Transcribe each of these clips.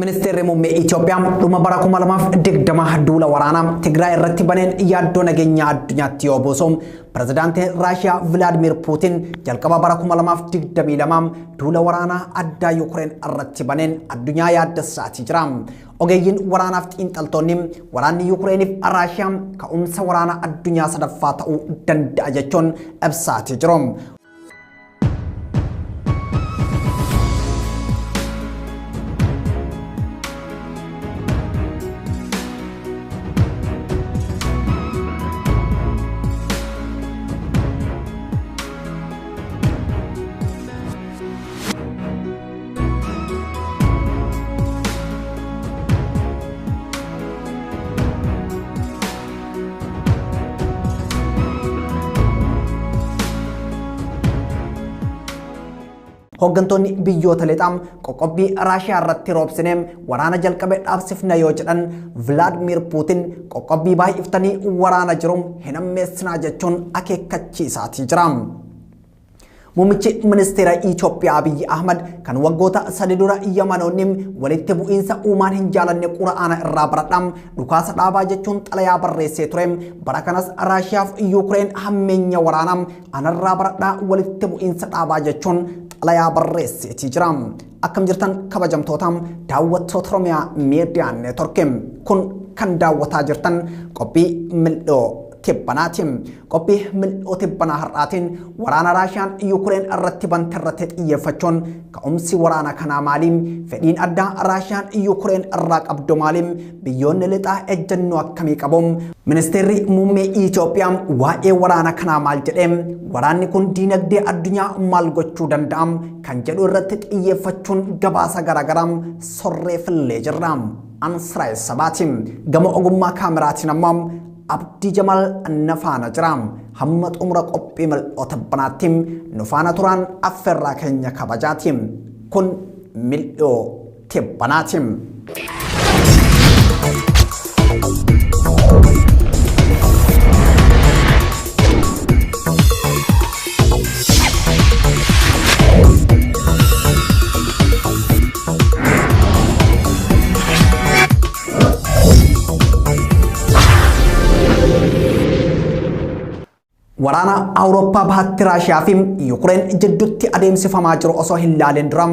Ministeerri muummee Itoophiyaa dhuma bara 2020 duula waraanaa Tigraay irratti baneen yaaddoo nageenyaa addunyaatti yoo buusu, Pirezidaantiin Raashiyaa Vilaadimir Puutin jalqaba bara 2022 duula waraanaa addaa Yuukireen irratti baneen addunyaa yaaddessaatii jira. Ogeeyyiin waraanaaf xiinxaltoonni waraanni Yuukireeniif Raashiyaa ka'umsa waraanaa addunyaa sadaffaa ta'uu danda'a jechuun ibsaatii jiru. Hooggantoonni biyyoota lixaa qoqqobbii Raashiyaa irratti roobsinee waraana jalqabe dhaabsifna yoo jedhan, Vilaadimir Puutin qoqqobbii baay'iftanii waraana jiru hin hammeessinaa jechuun akeekkachiisaatii jira. Muummichi ministeera Itoophiyaa Abiyyi Ahmad kan waggoota 3 dura Yamanoonni walitti bu'iinsa uumaan hin jaalanne Qura'aana irraa baradhaa dhukaasa dhaabaa jechuun xalayaa barreessee ture. Bara kanas Raashiyaaf Yuukireen hammeenya waraanaa anarraa baradhaa walitti bu'iinsa dhaabaa jechuun xalayaa barreesseetii jira. Akkam jirtan kabajamtoota daawwattoota Oromiyaa Miidiyaa Neetworkii, kun kan daawwataa jirtan qophii mil'oo tibbanaati. Qophii mil'oo tibbanaa har'aatiin waraana Raashiyaan Yuukireen irratti bante irratti xiyyeeffachuun ka'umsi waraana kanaa maali? Fedhiin addaa Raashiyaan Yuukireen irraa qabdu maali? Biyyoonni lixaa ejjennoo akkamii qabu? Ministeerri muummee Itoophiyaa waa'ee waraana kanaa maal jedhee? Waraanni kun diinagdee addunyaa maal gochuu danda'a? Kan jedhu irratti xiyyeeffachuun gabaasa garaagaraa sorree fillee jirra. Ansiraayil Sabaati. Gama ogummaa kaameraatiin ammoo Abdii Jamal na faana jira. Hamma xumura qophii mil'oo tibbanaatti nu faana turaan affeerraa keenya kabajaati. Kun mil'oo tibbanaati. Waraana Awurooppaa bahatti Raashiyaa fi Yuukireen jidduutti adeemsifamaa jiru osoo hin laalin dura,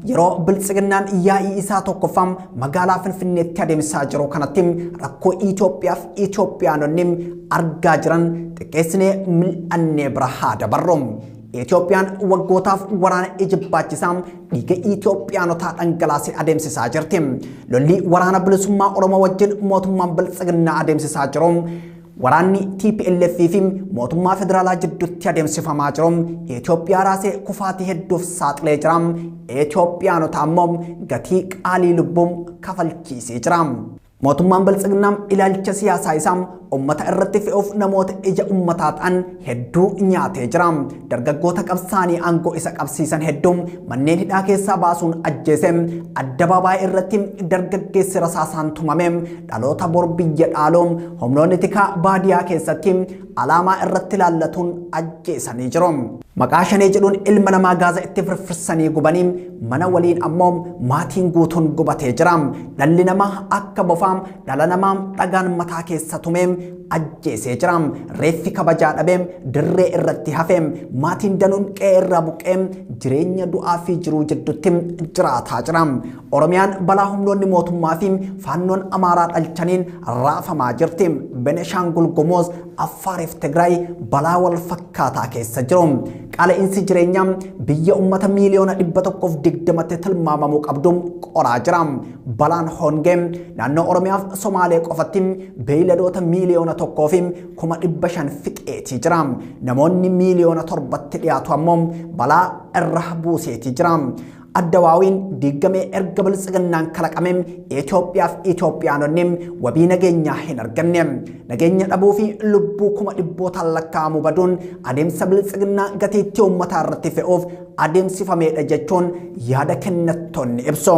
yeroo biltsiginnaan yaa'ii isaa tokkoffaa magaalaa Finfinneetti adeemsisaa jiru kanatti rakkoo Itoophiyaa fi Itoophiyaanonni argaa jiran xiqqeessinee mil'annee bira haa dabarru. Itoophiyaan waggootaaf waraana ijibbaachisaa dhiiga Itoophiyaanotaa dhangalaasee adeemsisaa jirti. Lolli waraana bilisummaa Oromoo wajjin mootummaan biltsiginnaa adeemsisaa jiru, waraanni TPLF fi mootummaa federaalaa jidduutti adeemsifamaa jiru Itoophiyaa raasee kufaatii hedduuf saaxilee jira. Itoophiyaanota ammoo gatii qaalii lubbuun kafalchiisee jira. Mootummaan biltsiginnaa ilaalcha siyaasaa isaa uummata irratti fe'uuf namoota ija uummataa ta'an hedduu nyaatee jira. Dargaggoota qabsaanii aangoo isa qabsiisan hedduu manneen hidhaa keessaa baasuun ajjeese. Addabaabaayii irratti dargaggeessi rasaasaan tumame dhaloota bor biyya dhaaluu humnoonni tikaa baadiyaa keessatti alaamaa irratti laallatuun ajjeesanii jiru. Maqaa shanee jedhuun ilma namaa gaaza itti firfirsanii gubanii mana waliin ammoo maatiin guutuun gubatee jira. Dhalli namaa akka bofaa dhala namaa dhagaan mataa keessa tumee ajjeesee jira. Reeffi kabajaa dhabee dirree irratti hafee, maatiin danuun qe'ee irraa buqqee jireenya du'aa fi jiruu jidduutti jiraataa jira. Oromiyaan balaa humnoonni mootummaa fi faannoon Amaaraa dhalchaniin raafamaa jirti. Beneshaangul Gumuz, Affaariif Tigraay balaa wal fakkaataa keessa jiru. Qaala'insi jireenyaa biyya uummata miiliyoona 120tti tilmaamamuu qabdu qoraa jira. Balaan hongee naannoo Oromiyaaf Somaalee qofatti beeyladoota 1,500,000 fixeetii jira. Namoonni miiliyoona 7tti dhiyaatu ammoo balaa irra buuseetii jira. Addawaawiin diigamee erga biltsiginnaan kalaqamee Itoophiyaaf Itoophiyaanonni wabii nageenyaa hin arganne. Nageenya dhabuu fi lubbuu kuma dhibbootaan lakkaa'amu baduun adeemsa biltsiginnaa gatiittii uummataa irratti fe'uuf adeemsifameedha jechuun yaada kennattoonni ibsu.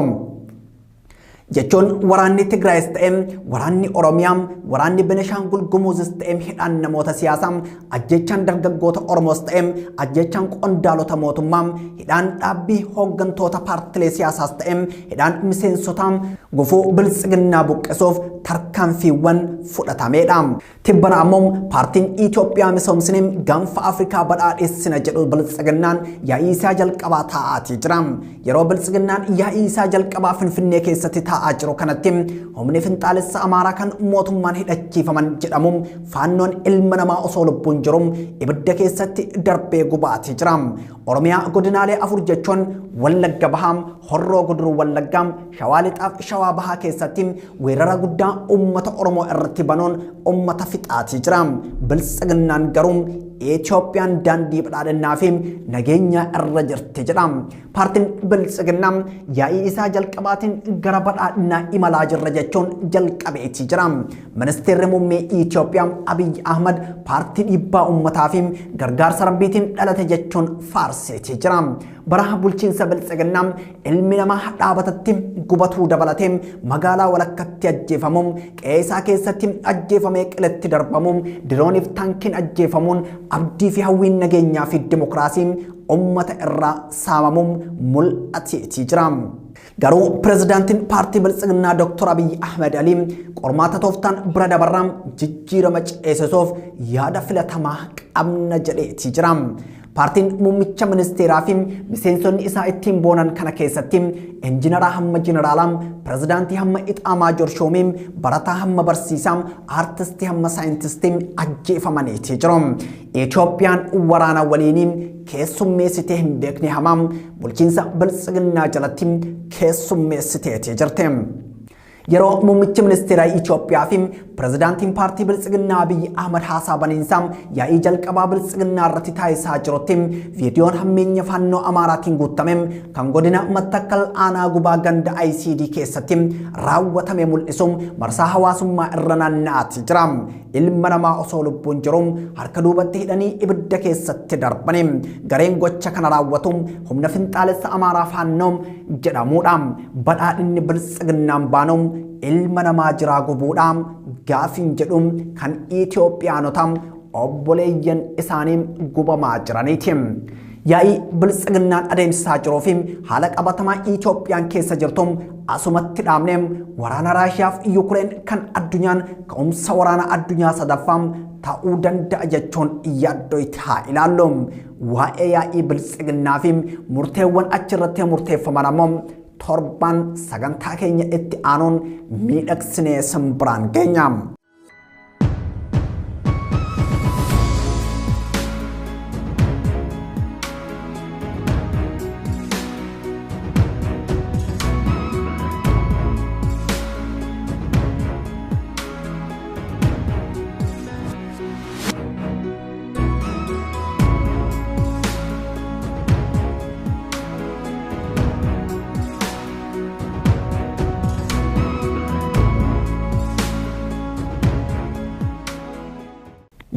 Jechuun waraanni Tigraayis ta'e, waraanni Oromiyaa, waraanni Benishaangul Gumuzis ta'e, hidhaan namoota siyaasaa, ajjechaan dargaggoota Oromoos ta'e, ajjechaan qondaalota mootummaa, hidhaan dhaabbii hooggantoota paartilee siyaasaas ta'e, hidhaan miseensotaa gufuu biltsiginnaa buqqisuuf tarkaanfiiwwan fudhatameedha. Tibbana ammoo paartiin Itoophiyaa misoomsinee gaanfa Afrikaa badhaadhessina jedhu biltsiginnaan yaa'ii isaa jalqabaa taa'aatii jira. Yeroo biltsiginnaan yaa'ii isaa jalqabaa Finfinnee keessatti taa'aa jiru kanatti humni finxaalessa Amaaraa kan mootummaan hidhachiifaman jedhamu faannoon ilma namaa osoo lubbuun jiru ibidda keessatti darbee gubaatii jira. Oromiyaa godinaalee 4 jechuun Wallagga Bahaa, Horroo Guduruu Wallaggaa, Shawaa Lixaaf Shawaa Bahaa keessatti weerara guddaa uummata Oromoo irratti banuun uummata fixaatii jira. Biltsiginnaan garuu Itoophiyaan daandii badhaadhinaa fi nageenya irra jirti jedha. Paartiin biltsiginnaa yaa'ii isaa jalqabaatiin gara badhaadhinaa imalaa jirra jechuun jalqabeetii jira. Ministeerri muummee Itoophiyaa Abiyyi Ahmad paartii dhiibbaa uummataa fi gargaarsa rabbiitiin dhalate jechuun faarseetii jira. Bara bulchiinsa biltsiginnaa ilmi namaa dhaabatatti gubatuu dabalatee magaalaa walakkatti ajjeefamuun, qe'ee isaa keessatti ajjeefamee qiletti darbamuun, dirooniif taankiin ajjeefamuun abdii fi hawwiin nageenyaa fi dimokiraasiin uummata irraa saamamuun mul'ateetii jira. Garuu pirezidaantiin paartii biltsiginnaa Dr. Abiyyi Ahmed Ali qormaata tooftaan bira dabarraa jijjiirama ceesisuuf yaada filatamaa qabna jedheetii jira. Paartiin muummicha ministeeraa fi miseensonni isaa ittiin boonan kana keessatti injiinaraa hamma jeneraalaa, pirezidaantii hamma ixaamaa Jorshoomii, barataa hamma barsiisaa, aartistii hamma saayintistii ajjeefamaniitii jiru. Itoophiyaan waraana waliinii keessummeessitee hin beekne hamaa bulchiinsa biltsiginnaa jalatti keessummeessiteetii jirti. Yeroo muummichi ministeeraa Itoophiyaa fi pirezidaantiin paartii biltsiginnaa Abiyyi Ahmad haasaa baniinsaa yaa'ii jalqabaa biltsiginnaa irratti taasisaa jirutti viidiyoon hammeenya faannoo Amaaraatiin guutame kan godina Mattakkal aanaa gubaa ganda ICD keessatti raawwatame mul'isu marsaa hawaasummaa irra naanna'aati jira. Ilma namaa osoo lubbuun jiru harka duubatti hidhanii ibidda keessatti darbani. Gareen gocha kana raawwatu humna finxaalessa Amaaraa faannoo jedhamudha. Badhaadhinni biltsiginnaan baanu ilma namaa jiraa gubuudha gaafiin jedhu kan Itoophiyaanota obboleeyyan isaanii gubamaa jiraniiti. Yaa'ii biltsiginnaan adeemsisaa jiruu fi haala qabatamaa Itoophiyaan keessa jirtu asumatti dhaabnee waraana Raashiyaa fi Yukureen kan addunyaan ka'umsa waraana addunyaa sadaffaa ta'uu danda'a jechuun yaaddoo itti haa ilaallu. Waa'ee yaa'ii biltsiginnaa fi murteewwan achirratti murteeffaman ammoo torban sagantaa keenya itti aanuun miidhagsinee simbiraan geenya.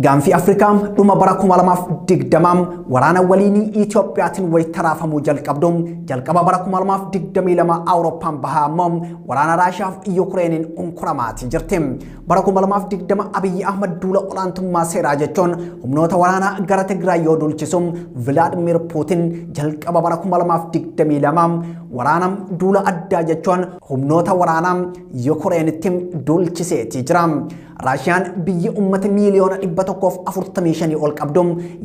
Gaanfi Afrikaa dhuma bara 2020 waraana waliinii Itoophiyaatiin wayita raafamuu jalqabdu jalqaba bara 2022 Awurooppaan bahaa ammoo waraana Raashiyaa fi Yukireeniin unkuramaatii jirti. Bara 2020 Abiyyi Ahmad duula olaantummaa seeraa jechuun humnoota waraanaa gara Tigraay yoo duulchisu Vilaadimir Puutin jalqaba bara 2022 waraana duula addaa jechuun humnoota waraanaa Yukireenitti duulchiseetii jira. Raashiyaan biyya uummata miiliyoona 145 ol qabdu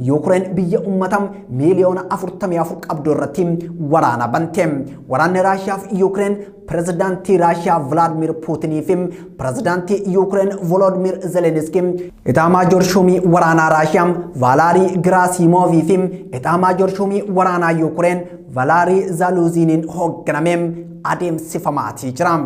Yuukireen biyya uummata miiliyoona 44 qabdu irratti waraana bante. Waraanni Raashiyaa fi Yuukireen pirezidaantii Raashiyaa Vilaadimir Puutinii fi pirezidaantii Yuukireen Volodimir Zelenskiy, Itaamaajoor Shuumii waraanaa Raashiyaa Vaalaarii Giraasiimoovii fi Itaamaajoor Shuumii waraanaa Yuukireen Valaarii Zaaluuziniin hoogganamee adeemsifamaatii jira.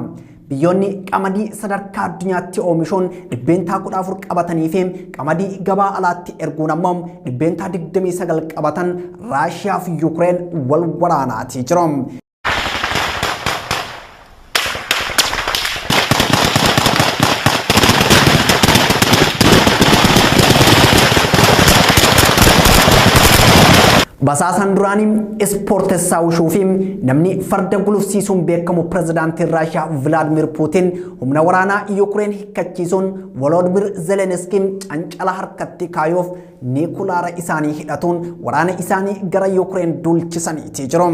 Biyyoonni qamadii sadarkaa addunyaatti oomishuun 14% qabatanii fi qamadii gabaa alaatti erguun ammoo 29% qabatan Raashiyaa fi Yuukireen wal waraanaatii jiru. Basaasaan duraanii ispoortessaa wushuu fi namni farda gulufsiisuun beekamu pirezidaantiin Raashiyaa Vilaadimir Puutiin humna waraanaa Yuukireen hiikkachiisuun Volodimir Zelenskiin cancala harkatti kaayuuf niikulaara isaanii hidhatuun waraana isaanii gara Yuukireen duulchisaniitii jiru.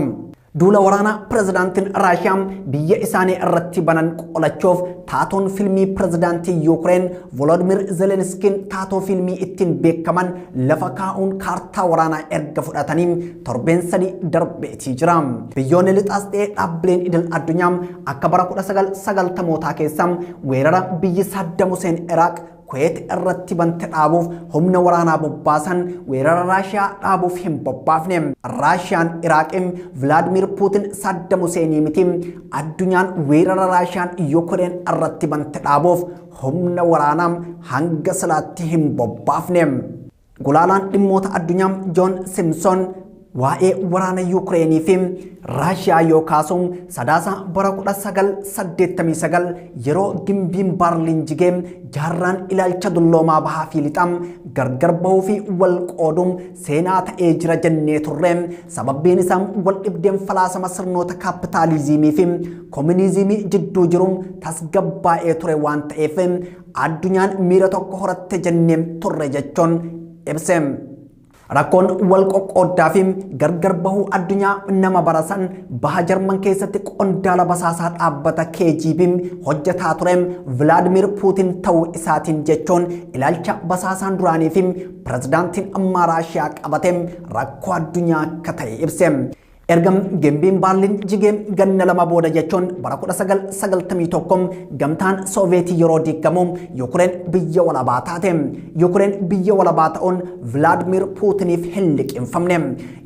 Duula waraanaa pirezidaantiin Raashiyaa biyya isaanii irratti banan qolachuuf taatoon fiilmii pirezidaantii Yuukireen Volodimir Zelenskiin taatoo fiilmii ittiin beekaman lafa kaa'uun kaartaa waraanaa erga fudhatanii torbeen 3 darbeetii jira. Biyyoonni lixaas ta'ee dhaabbileen idil addunyaa akka bara 1990 keessa weerara biyyi Saddam Hussein Iraaq Kuweet irratti bante dhaabuuf humna waraanaa bobbaasan weerara Raashiyaa dhaabuuf hin bobbaafne. Raashiyaan Iraaqiin Vilaadimir Puutin Saddam Huseenii miti addunyaan weerara Raashiyaan Yuukireen irratti bante dhaabuuf humna waraanaa hanga silaatti hin bobbaafne. Gulaalaan dhimmoota addunyaa Joon Simpson waa'ee waraana Yuukireenii fi Raashiyaa yoo kaasuun sadaasa bara 1989 yeroo gimbiin Baarliin jigee jaarraan ilaalcha dulloomaa bahaa fi lixaa gargar bahuu fi wal qooduun seenaa ta'ee jira jennee turre. Sababbiin isaa wal dhibdeen falaasama sirnoota kaapitaalizimii fi koominizimii jidduu jiru tasgabbaa'ee ture waan ta'eef addunyaan miira tokko horatte jennee turre jechuun ibse. Rakkoon wal qoqqooddaa fi gargar bahuu addunyaa nama barasan baha Jarman keessatti qondaala basaasaa dhaabbata KGB hojjetaa ture Vilaadimir Puutin ta'uu isaatiin jechuun ilaalcha basaasaan duraanii fi pirezidaantiin ammaa Raashiyaa qabate rakkoo addunyaa akka ta'e ibse. Erga gimbiin Baarliin jigee ganna 2 booda jechuun bara 1991 gamtaan Sooviyetii yeroo diigamu Yuukireen biyya walabaa taate. Yuukireen biyya walabaa ta'uun Vilaadimir Puutiniif hin liqimfamne.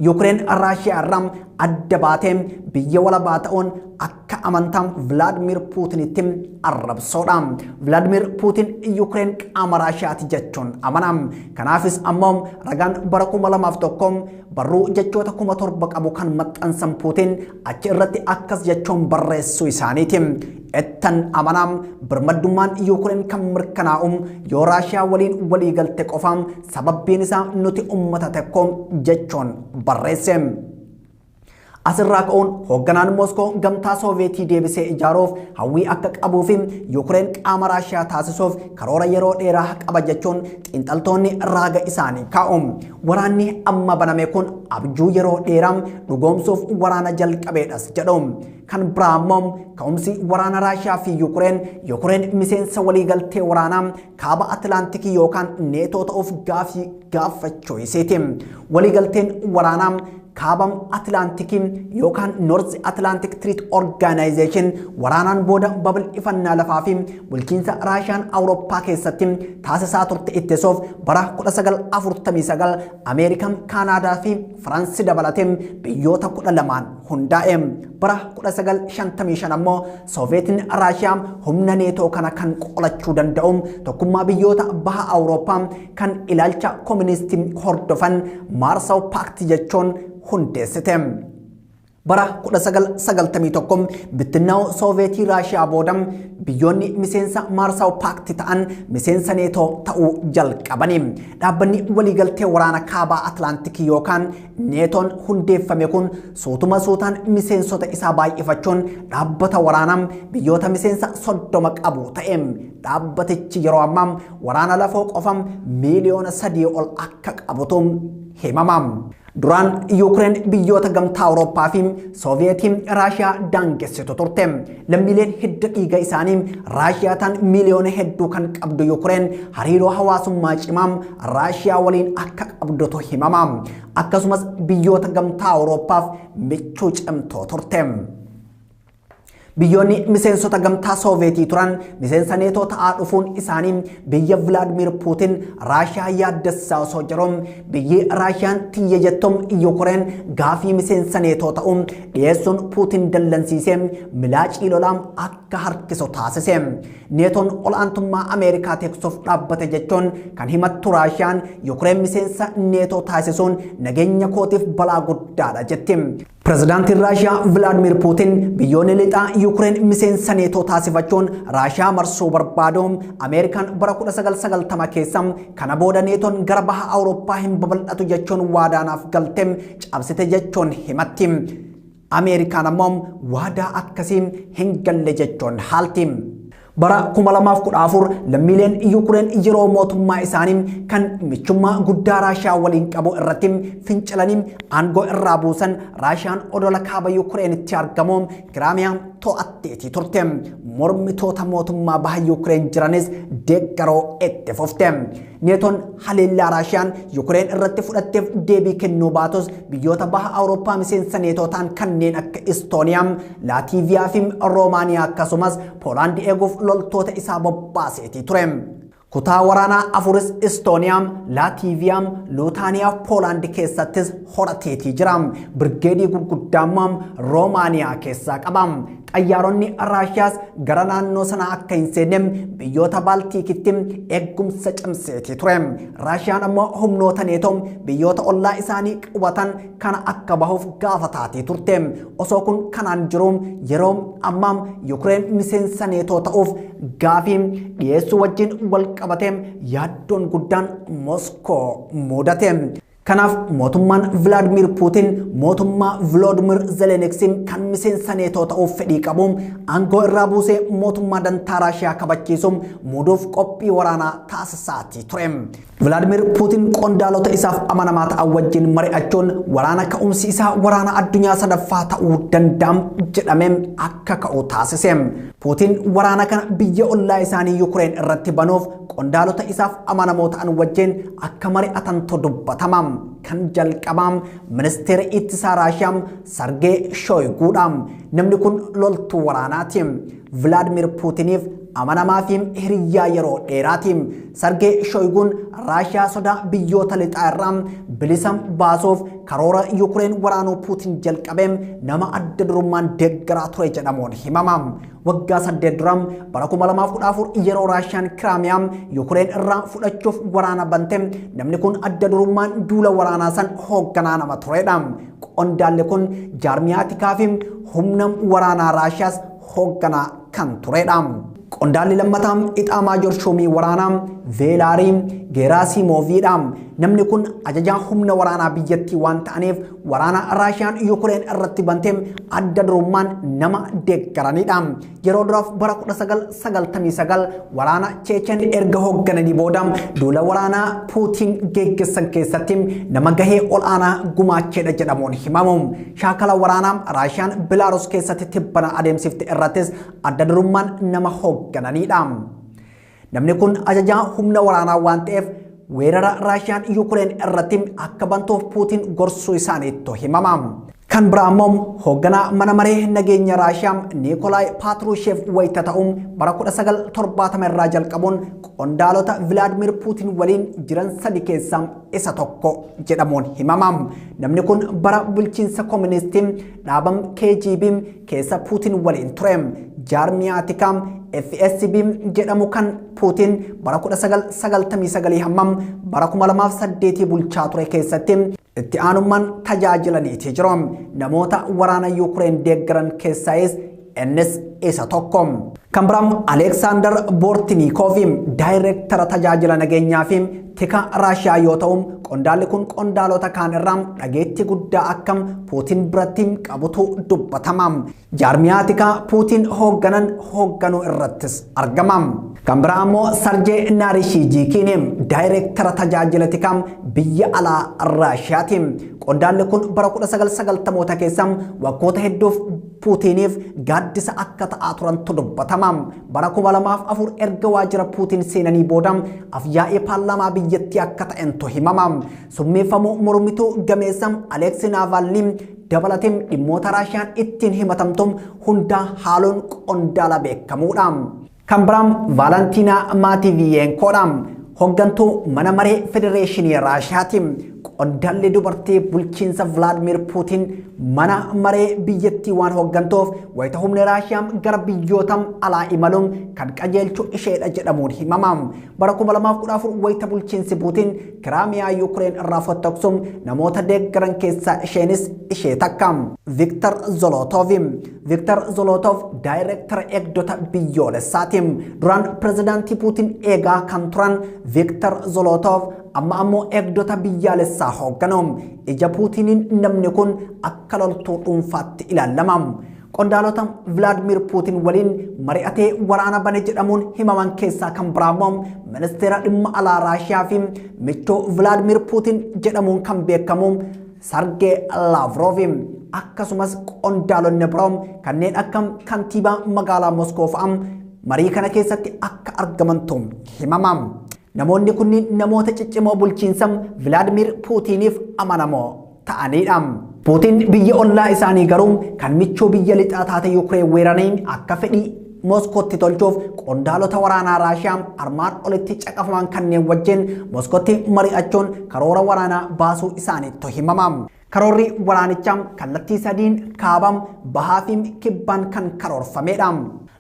Yuukireen Raashiyaa irraa adda baatee biyya walabaa ta'uun akka amantaa Vilaadimir Puutinitti arrabsoodha. Vilaadimir Puutin Yuukireen qaama Raashiyaati jechuun amana. Kanaafis ammoo ragaan bara 2001 barruu jechoota 7,000 qabu kan maxxansan Puutin achi irratti akkas jechuun barreessuu isaaniiti. Ettan amanam birmaddummaan Yuukireen kan mirkanaa'u yoo Raashiyaa waliin walii galte qofaam sababbiin isaa nuti uummata tokko jechuun barreesse. Asirraa ka'uun hoogganaan Moskoo gamtaa Sooviyetii deebisee ijaaruuf hawwii akka qabuu fi Yuukireen qaama Raashiyaa taasisuuf karoora yeroo dheeraa qaba jechuun xiinxaltoonni raaga isaanii kaa'u. Waraanni amma baname kun abjuu yeroo dheeraa dhugoomsuuf waraana jalqabeedhas jedhu. Kan biraa immoo ka'umsi waraana Raashiyaa fi Yuukireen Yuukireen miseensa waliigaltee waraanaa kaaba Atlaantikii yookaan Neetoo ta'uuf gaafii gaafachuu isiiti. Waliigalteen waraanaa kaaba Atlaantikii yookaan North Atlantic Treaty Organization waraanaan booda babal'ifannaa lafaa fi bulchiinsa Raashiyaan Awurooppaa keessatti taasisaa turte ittisuuf bara 1949 Ameerikaan, Kaanaadaa fi Faransi dabalatee biyyoota 12 hundaa'e. Bara 1955 ammoo Sooviyetiin Raashiyaa humna Neetoo kana kan qolachuu danda'u tokkummaa biyyoota baha Awurooppaa kan ilaalcha kooministii hordofan Maarsaw Paakti jechuun hundeessite. Bara 1991 bittinnaa'uu Sooviyetii Raashiyaa booda biyyoonni miseensa Maarsaw Paakti ta'an miseensa Neetoo ta'uu jalqabani. Dhaabbanni waliigaltee waraana kaabaa Atlaantikii yookaan Neetoon hundeeffame kun suutuma suutaan miseensota isaa baay'ifachuun dhaabbata waraanaa biyyoota miseensa 30 qabu ta'e. Dhaabbatichi yeroo ammaa waraana lafoo qofa miiliyoona 3 ol akka qabutu himama. Duraan Yuukireen biyyoota gamtaa Awurooppaa fi Sooviyetii Raashiyaa daangessitu turte. Lammiileen hidda dhiiga isaanii Raashiyaa ta'an miiliyoona hedduu kan qabdu Yuukireen hariiroo hawaasummaa cimaa Raashiyaa waliin akka qabdutu himama. Akkasumas biyyoota gamtaa Awurooppaaf michuu cimtuu turte. Biyyoonni miseensota gamtaa Sooviyetii turan miseensa Neetoo ta'aa dhufuun isaanii biyya Vilaadimir Puutin Raashiyaa yaaddessaa osoo jiru biyyi Raashiyaan tiyya jettuun Yuukireen gaafii miseensa Neetoo ta'uun dhiyeessuun Puutin dallansiisee milaacii lolaa akka harkisu taasise. Neetoon ol'aantummaa Ameerikaa teeksuuf dhaabbate jechuun kan himattu Raashiyaan Yuukireen miseensa Neetoo taasisuun nageenya kootiif balaa guddaadha jetti. Pirezidaantiin Raashiyaa Vilaadimir Puutin biyyoonni lixaa Yuukireen miseensa neetoo taasifachuun Raashiyaa marsuu barbaadu. Ameerikaan bara 1990 keessa kana booda neetoon gara baha Awurooppaa hin babal'atu jechuun waadaanaaf galte cabsite jechuun himatti. Ameerikaan ammoo waadaa akkasii hin galle jechuun haalti. Bara 2014 lammiileen Yuukireen yeroo mootummaa isaanii kan michummaa guddaa Raashiyaa waliin qabu irratti fincilanii aangoo irraa buusan Raashiyaan odola kaaba Yuukireenitti argamu Kiraamiyaa to'atteetii turte. Mormitoota mootummaa baha Yuukireen jiranis deeggaroo itti fufte. Neetoon haleellaa Raashiyaan Yuukireen irratti fudhatteef deebii kennuu baatus biyyoota baha Awurooppaa miseensa neetoo ta'an kanneen akka Istooniyaa, Laatiiviyaa fi Roomaaniyaa akkasumas Poolaandi eeguuf loltoota isaa bobbaaseetii ture. Kutaa waraanaa afuris Istooniyaa, Laatiiviyaa, Luutaaniyaa fi Poolaandi keessattis horateetii jira. Birgeedii gurguddaa Roomaaniyaa keessaa qaba. Xayyaaronni Raashiyaas gara naannoo sanaa akka hin seenne biyyoota Baaltiikitti eegumsa cimseetii ture. Raashiyaan ammoo humnoota neetoo biyyoota ollaa isaanii qubatan kana akka bahuuf gaafataatii turte. Osoo kun kanaan jiru yeroo ammaa Yuukireen miseensa neetoo ta'uuf gaafii dhiyeessuu wajjin wal qabatee yaaddoon guddaan Moskoo mudate. Kanaaf mootummaan Vilaadimir Puutin mootummaa Viloodimir Zelenskiin kan miseensa neetoo ta'uuf fedhii qabu aangoo irraa buusee mootummaa dantaa Raashiyaa kabachiisuun muuduuf qophii waraanaa taasisaatii ture. Vilaadimir Puutin qondaalota isaaf amanamaa ta'an wajjin mari'achuun waraana ka'umsi isaa waraana addunyaa sadaffaa ta'uu danda'am jedhamee akka ka'u taasise. Puutin waraana kana biyya ollaa isaanii Yuukireen irratti banuuf qondaalota isaaf amanamoo ta'an wajjin akka mari'atantu dubbatama. Kan jalqabaa ministeera ittisaa Raashiyaa Sargee Shoyguudha. Namni kun loltuu waraanaati. Vilaadimir Puutiniif amanamaa fi hiriyyaa yeroo dheeraati. Sargee Shoyguun Raashiyaa sodaa biyyoota lixaa irraa bilisa baasuuf karoora Yuukireen waraanuu Puutin jalqabee nama adda durummaan deeggaraa ture jedhamuun himama. Waggaa 8 dura bara 2014 yeroo Raashiyaan Kiraamiyaa Yuukireen irraa fudhachuuf waraana bante namni kun adda durummaan duula waraanaa san hoogganaa nama turedha. Qondaalli kun jaarmiyaa tikaa fi humna waraanaa Raashiyaas hoogganaa kan turedha. Qondaalli lammataa ixaa maajoor shuumii waraanaa Veelaarii Geeraasimoviidha. Namni kun ajajaa humna waraanaa biyyattii waan ta'aniif waraana Raashiyaan Yuukireen irratti bantee adda durummaan nama deeggaranidha. Yeroo duraaf bara 1999 waraana Cheechen erga hooggananii booda duula waraanaa Puutiin geggeessan keessatti nama gahee ol'aanaa gumaacheedha jedhamuun himamu. Shaakala waraanaa Raashiyaan Bilaaruus keessatti tibbana adeemsifte irrattis adda durummaan nama hooggananidha. Namni kun ajajaa humna waraanaa waan ta'eef weerara Raashiyaan Yuukireen irratti akka bantuuf Puutiin gorsuu isaaniitu himama. Kan biraa immoo hoogganaa mana maree nageenya Raashiyaa Niikolaay Paatrusheef wayita ta'uun bara 1970 irraa jalqabuun qondaalota Vilaadimir Puutin waliin jiran sadi keessaa isa tokko jedhamuun himama. Namni kun bara bulchiinsa kooministii dhaabam KGB keessa Puutin waliin ture. Jaarmiyaa tikaa FSB jedhamu kan Puutin bara 1999 hammam bara 2008 bulchaa ture keessatti itti aanummaan tajaajilaniitii jiru. Namoota waraana Yuukireen deeggaran keessaayis innis isa tokko. Kan biraan Aleksaandar Boortiniikoof daayireektara tajaajila nageenyaa fi tika Raashiyaa yoo ta'u qondaalli kun qondaalota kaan irraa dhageettii guddaa akkam Puutin biratti qabutu dubbatama. Jaarmiyaa tikaa Puutin hoogganan hoogganuu irrattis argama. Kan biraa immoo Sarjee Naarishiijikiin daayireektara tajaajila tikaa biyya alaa Raashiyaati. Qondaalli kun bara 1990moota keessa waggoota hedduuf Puutiniif gaaddisa akka ta'aa turantu dubbatama. Bara 2004 erga waajjira Puutin seenanii booda afyaa'ii paarlaamaa biyyattii akka ta'antu himama. Summeeffamuu mormituu gameessa Aleeksi Naavaalnii dabalatee dhimmoota Raashiyaan ittiin himatamtu hunda haaluun qondaala beekamuudha. Kan biraan Vaalantiinaa Maatiiviyeenkoodha. Hooggantuu mana maree Federeeshinii Raashiyaati. Qondaalli dubartii bulchiinsa Vilaadimir Puutin mana maree biyyattii waan hooggantuuf wayita humni Raashiyaa gara biyyoota alaa imaluun kan qajeelchu isheedha jedhamuun himama. Bara 2014 wayita bulchiinsi Puutiin Kiraamiyaa Yuukireen irraa fottoqsuun namoota deeggaran keessaa isheenis ishee takka. Viktor Zolotov. Viktor Zolotov daayireektara eegdota biyyoolessaati. Duraan pirezidaantii Puutiin eegaa kan turan Viktor Zolotov amma ammoo eegdota biyyaalessaa hoogganu. Ija Puutiniin namni kun akka loltuu dhuunfaatti ilaalama. Qondaalota Vilaadimir Puutiin waliin mari'atee waraana bane jedhamuun himaman keessaa kan biraa immoo ministeera dhimma alaa Raashiyaa fi michuu Vilaadimir Puutiin jedhamuun kan beekamu Sargee Laavrov. Akkasumas qondaalonni biroo kanneen akka kantiibaa magaalaa Moskoo fa'a marii kana keessatti akka argamantu himama. Namoonni kunniin namoota ciccimoo bulchiinsa Vilaadimir Puutiniif amanamoo ta'anidha. Puutiin biyya ollaa isaanii garuu kan michuu biyya lixaa taate Yuukireen weeraranii akka fedhii Moskootti tolchuuf qondaalota waraanaa Raashiyaa armaan olitti caqafaman kanneen wajjin Moskootti mari'achuun karoora waraanaa baasuu isaaniitu himama. Karoorri waraanichaa kallattii sadiin kaabam, bahaa fi kibbaan kan karoorfamedha.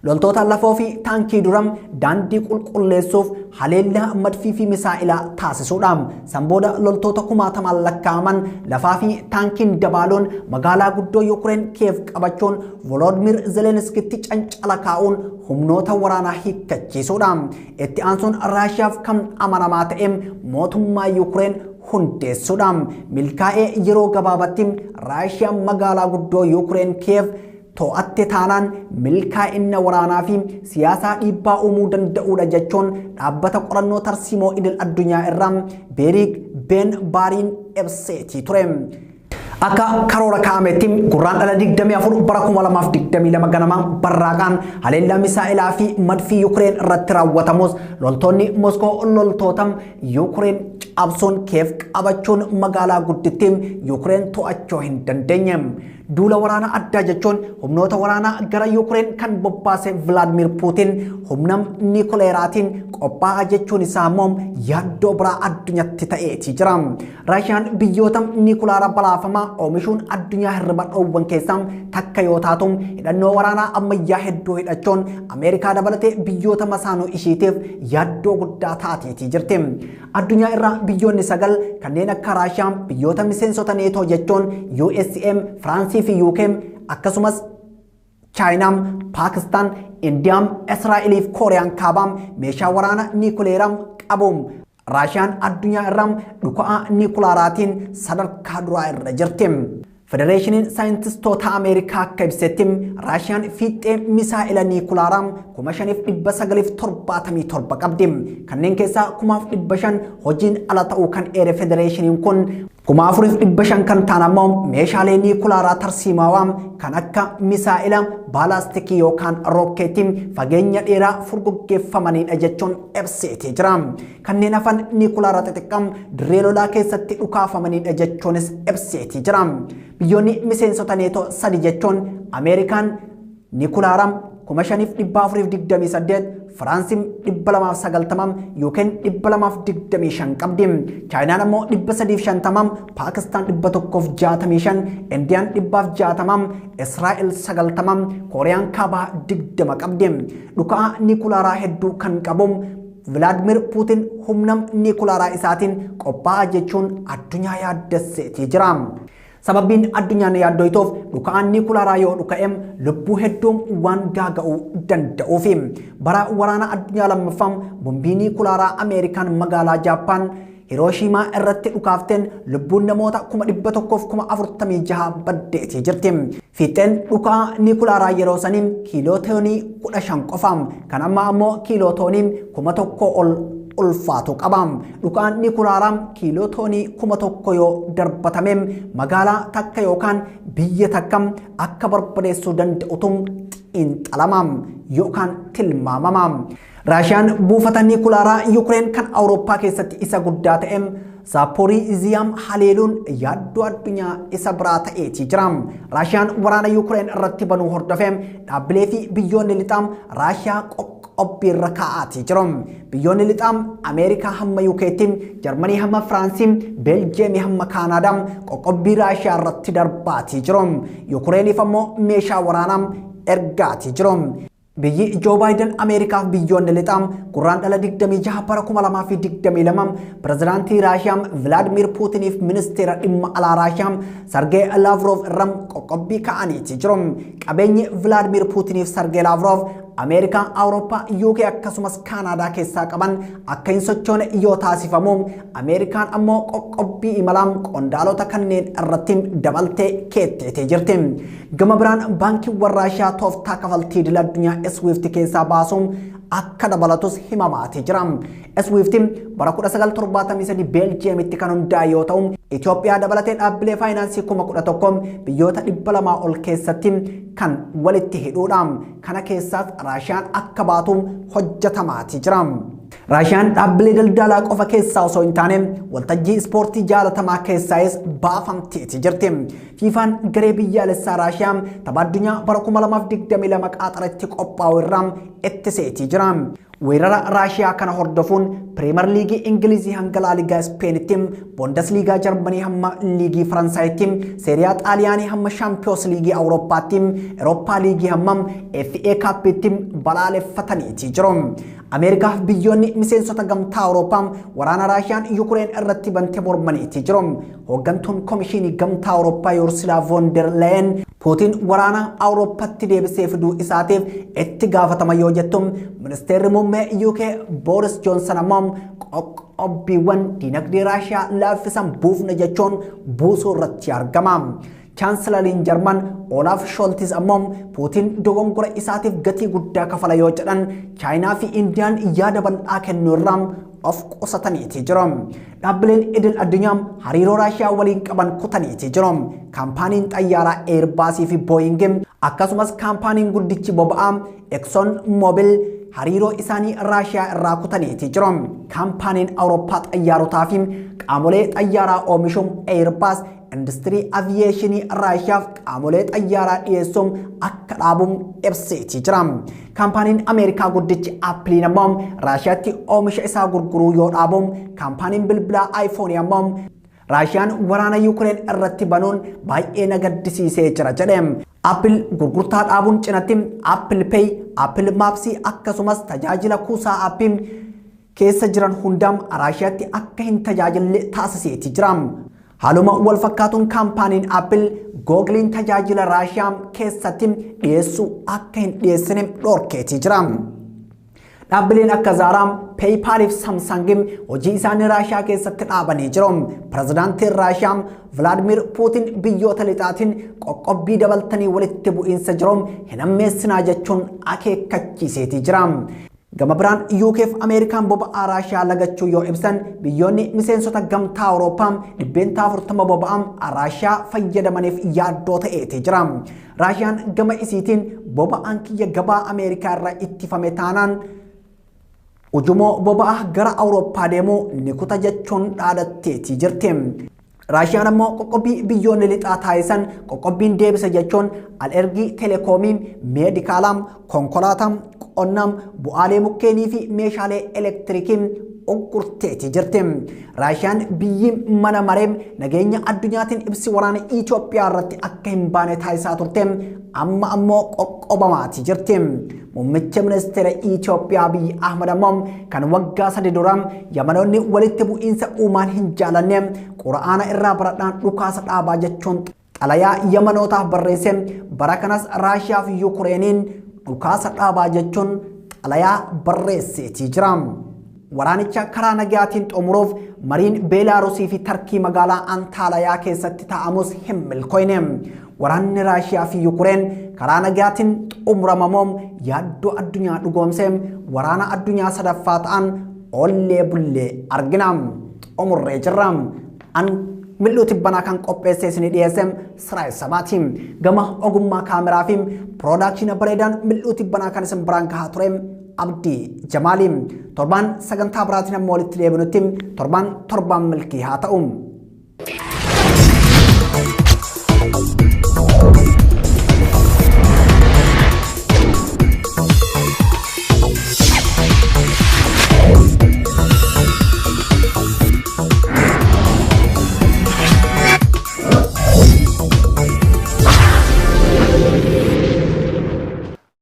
Loltoota lafoo fi taankii dura daandii qulqulleessuuf haleellaa madfii fi misaa'ilaa taasisuudha. San booda loltoota kumaatamaan lakkaa'aman lafaa fi taankiin dabaaluun magaalaa guddoo Yuukireen Kiyev qabachuun Volodimir Zelenskitti cancala kaa'uun humnoota waraanaa hiikkachiisuudha. Itti aansuun Raashiyaaf kan amanamaa ta'e mootummaa Yuukireen hundeessuudha. Milkaa'ee yeroo gabaabatti Raashiyaan magaalaa guddoo Yuukireen Kiyev to'atte taanaan milkaa'ina waraanaa fi siyaasaa dhiibbaa uumuu danda'uudha jechuun dhaabbata qorannoo tarsiimoo idil addunyaa irraa Beeriik Ben Baariin ibseetii ture. Akka karoora kaa'ametti gurraan dhala 24 bara 2022 ganama barraaqaan haleellaa misaa'ilaa fi madfii Yuukireen irratti raawwatamus loltoonni Moskoo loltoota Yuukireen cabsuun Kiyev qabachuun magaalaa guddittii Yuukireen to'achuu hin dandeenye. Duula waraanaa addaa jechuun humnoota waraanaa gara Yuukireen kan bobbaase Vilaadimir Puutiin humna niikuleeraatiin qophaa'aa jechuun isaa immoo yaaddoo biraa addunyaatti ta'eetii jira. Raashiyaan biyyoota niikuleeraa balaafamaa oomishuun addunyaa hirriba dhoowwan keessaa takka yoo taatu hidhannoo waraanaa ammayyaa hedduu hidhachuun Ameerikaa dabalatee biyyoota masaanuu ishiitiif yaaddoo guddaa taateetii jirti. Addunyaa irraa biyyoonni 9 kanneen akka Raashiyaa biyyoota miseensota neetoo jechuun USM, Firaansii fi UK akkasumas Chaayinaa, Paakistaan, Indiyaan, Israa'elii fi Kooriyaan kaabaa meeshaa waraanaa niikuleeraa qabu. Raashiyaan addunyaa irraa dhuka'aa niikuleeraatiin sadarkaa duraa irra jirti. Federeeshiniin saayintistoota Ameerikaa akka ibsetti Raashiyaan fiixee misaa'ila niikuleeraa 5977 qabdi. Kanneen keessaa 1500 hojiin ala ta'uu kan eere federeeshiniin kun 4500 kan ta'an ammoo meeshaalee niikuleeraa tarsiimawaa kan akka misaa'ila baalaastikii yookaan rookeetii fageenya dheeraa furguggeeffamanidha jechuun ibseetee jira. Kanneen hafan niikuleeraa xixiqqaa dirree lolaa keessatti dhukaafamanidha jechuunis ibseetee jira. Biyyoonni miseensota neetoo 3 jechuun Ameerikaan niikuleeraa 5428, Firaansiin 290, Yuukeen 225 qabdi. Chaayinaan ammoo 350, Paakistaan 165, Indiyaan 160, Israa'el 90, Kooriyaan kaabaa 20 qabdi. Dhuka'aa niikuleeraa hedduu kan qabu Vilaadimir Puutiin humna niikuleeraa isaatiin qophaa'aa jechuun addunyaa yaaddesseetii jira. Sababiin addunyaan yaaddoytuuf dhuka'aan niikuleeraa yoo dhuka'e lubbuu hedduun waan gaaga'uu danda'uufi. Bara waraana addunyaa lammaffaa bombii niikuleeraa Ameerikaan magaalaa Jaappaan Hirooshiimaa irratti dhukaafteen lubbuun namoota 146,046 baddeetii jirti. Fiixeen dhuka'aa niikuleeraa yeroo sanii kiilootoonii 15 qofa. Kan amma ammoo kiilootoonii 1000 ol ulfaatu qaba. Dhuka'aan niikuleeraa kiilootoonii 1000 yoo darbatame magaalaa takka yookaan biyya takka akka barbadeessuu danda'utu xiinxalama yookaan tilmaamama. Raashiyaan buufata niikuleeraa Yuukireen kan Awurooppaa keessatti isa guddaa ta'e Zaaporiiziyaam haleeluun yaaddoo addunyaa isa biraa ta'eetii jira. Raashiyaan waraana Yuukireen irratti banuu hordofee dhaabbilee fi biyyoonni lixaa Raashiyaa qoqqobbii irra kaa'aatii jiru. Biyyoonni lixaa Ameerikaa hamma UK'tti, Jarmanii hamma Firaansii, Beeljeemii hamma Kaanaadaa qoqqobbii Raashiyaa irratti darbaatii jiru. Yukureeniif ammoo meeshaa waraanaa ergaatii jiru. Biyyi Joo Baayiden Ameerikaaf biyyoonni lixaa gurraandhala 26 bara 2022 pirezidaantii Raashiyaa Vilaadimir Puutiniif ministeera dhimma alaa Raashiyaa Sargee Laavrov irra qoqqobbii kaa'aniiti jiru. Qabeenyi Vilaadimir Puutiniif Sargee Laavrov Ameerikaa, Awurooppaa, UK akkasumas Kaanaadaa keessaa qaban akka hin sochoone yoo taasifamu, Ameerikaan ammoo qoqqobbii imalaa qondaalota kanneen irratti dabaltee keetteetee jirti. Gama biraan baankiiwwan Raashiyaa tooftaa kafaltii idil addunyaa SWIFT keessaa baasuun akka dabalatus himamaatii jira. SWIFT bara 1973 Beeljiyeemitti kan hundaa'e yoo ta'u, Itoophiyaa dabalatee dhaabbilee faayinaansii 11,000 biyyoota 200 ol keessatti kan walitti hidhuudha. Kana keessaas Raashiyaan akka baatu hojjetamaatii jira. Raashiyaan dhaabbilee daldalaa qofa keessaa osoo hin taane waltajjii ispoortii jaalatamaa keessaayis baafamteeti jirti. FIFAn garee biyyaalessaa Raashiyaa tapha addunyaa bara 2022 Qaaxaritti qophaa'u irraa ittiseetii jira. Weerara Raashiyaa kana hordofuun Piriimer Liigii Ingilizii hanga Laaligaa Ispeenitti, Bundesliigaa Jarmanii hamma Liigii Faransaayitti, Seeriyaa Xaaliyaanii hamma Shaampiyoons Liigii Awurooppaatti, Eurooppaa Liigii hamma FA Kaappiitti balaaleffataniiti jiru. Ameerikaaf biyyoonni miseensota gamtaa Awurooppaa waraana Raashiyaan Yukureen irratti bante mormaniiti jiru. Hooggantuun Komishinii Gamtaa Awurooppaa Ursula von der Leyen Puutiin waraana Awurooppaatti deebisee fiduu isaatiif itti gaafatama yoo jettu, ministeerri muummee UK Boris Johnson ammoo qoqqobbiiwwan dinagdee Raashiyaa laaffisan buufna jechuun buusuu irratti argama. Chaansilariin Jarman Olaaf Scholz ammoo Puutiin dogongora isaatiif gatii guddaa kafala yoo jedhan, Chaayinaa fi Indiyaan yaada bal'aa kennuu irraa of qusataniiti jiru. Dhaabbileen idil addunyaa hariiroo Raashiyaa waliin qaban kutaniiti jiru. Kaampaaniin xayyaaraa Airbus fi Boeing akkasumas kaampaaniin guddichi boba'aa Exxon Mobil hariiroo isaanii Raashiyaa irraa kutaniiti jiru. Kaampaaniin Awurooppaa xayyaarotaa fi qaamolee xayyaaraa oomishuun Airbus industirii aviyeeshinii Raashiyaaf qaamolee xayyaaraa dhiyeessuun akka dhaabuun ibseetii jira. Kaampaaniin Ameerikaa guddichi Appiliin ammoo Raashiyaatti oomisha isaa gurguruu yoo dhaabuun, kaampaaniin bilbilaa iPhone ammoo Raashiyaan waraana Yukureen irratti banuun baay'ee na gaddisiisee jira jedhe. Apple gurgurtaa dhaabuun cinatti Apple Pay, Apple Maps akkasumas tajaajila kuusaa aappii keessa jiran hundaam Raashiyaatti akka hin tajaajille taasiseeti jira. Haaluma wal fakkaatuun kaampaaniin Apple Googiliin tajaajila Raashiyaa keessatti dhiyeessuu akka hin dhiyeessine dhorkeetii jira. Dhaabbileen akka Zaaraa, PayPal fi Samsung hojii isaanii Raashiyaa keessatti dhaabanii jiru. Pirezidaantiin Raashiyaa Vilaadimir Puutin biyyoota lixaatiin qoqqobbii dabaltanii walitti bu'iinsa jiru hin hammeessinaa jechuun akeekkachiiseetii jira. Gama biraan UK fi Ameerikaan boba'aa Raashiyaa lagachuu yoo ibsan, biyyoonni miseensota gamtaa Awurooppaa 40% boba'aa Raashiyaa fayyadamaniif yaaddoo ta'eeti jira. Raashiyaan gama isiitiin boba'aan kiyya gabaa Ameerikaa irraa ittifame taanaan ujumoo boba'aa gara Awurooppaa deemuu ni kuta jechuun dhaadatteetii jirti. Raashiyaan ammoo qoqqobbii biyyoonni lixaa taasisan qoqqobbiin deebisa jechuun al-ergii telekoomii, meedikaalaa, konkolaataa, qonnaa, bu'aalee mukkeenii fi meeshaalee elektirikii uggurteetii jirti. Raashiyaan biyyi mana maree nageenya addunyaatiin ibsi waraana Itoophiyaa irratti akka hin baane taasisaa turte amma ammoo qoqqobamaatii jirti. Muummicha ministeera Itoophiyaa Abiy Ahmad ammoo kan waggaa 3 dura Yamanoonni walitti bu'iinsa uumaan hin jaalanne Qura'aana irraa baradhaan dhukaasa dhaabaa jechuun xalayaa Yamanootaaf barreesse, bara kanas Raashiyaa fi Yukureeniin dhukaasa dhaabaa jechuun xalayaa barreesseetii jira. Waraanicha karaa nagaatiin xumuruuf mariin Beelaarusii fi Tarkii magaalaa Antaalayaa keessatti taa'amus hin milkoofne. Waraanni Raashiyaa fi Yukureen karaa nagaatiin xumuramamoo yaaddoo addunyaa dhugoomse waraana addunyaa sadaffaa ta'an ollee bullee argina. Xumurree jirra. An mil'uu tibbanaa kan qopheessee isinii dhiyeesse Siraayil Sabaati. Gama ogummaa kaameraa fi piroodaakshina bareedaan mil'uu tibbanaa kan isin biraan gahaa ture Abdii Jamaali. Torbaan sagantaa biraatiin ammoo walitti deebinutti torbaan milkii haa ta'u.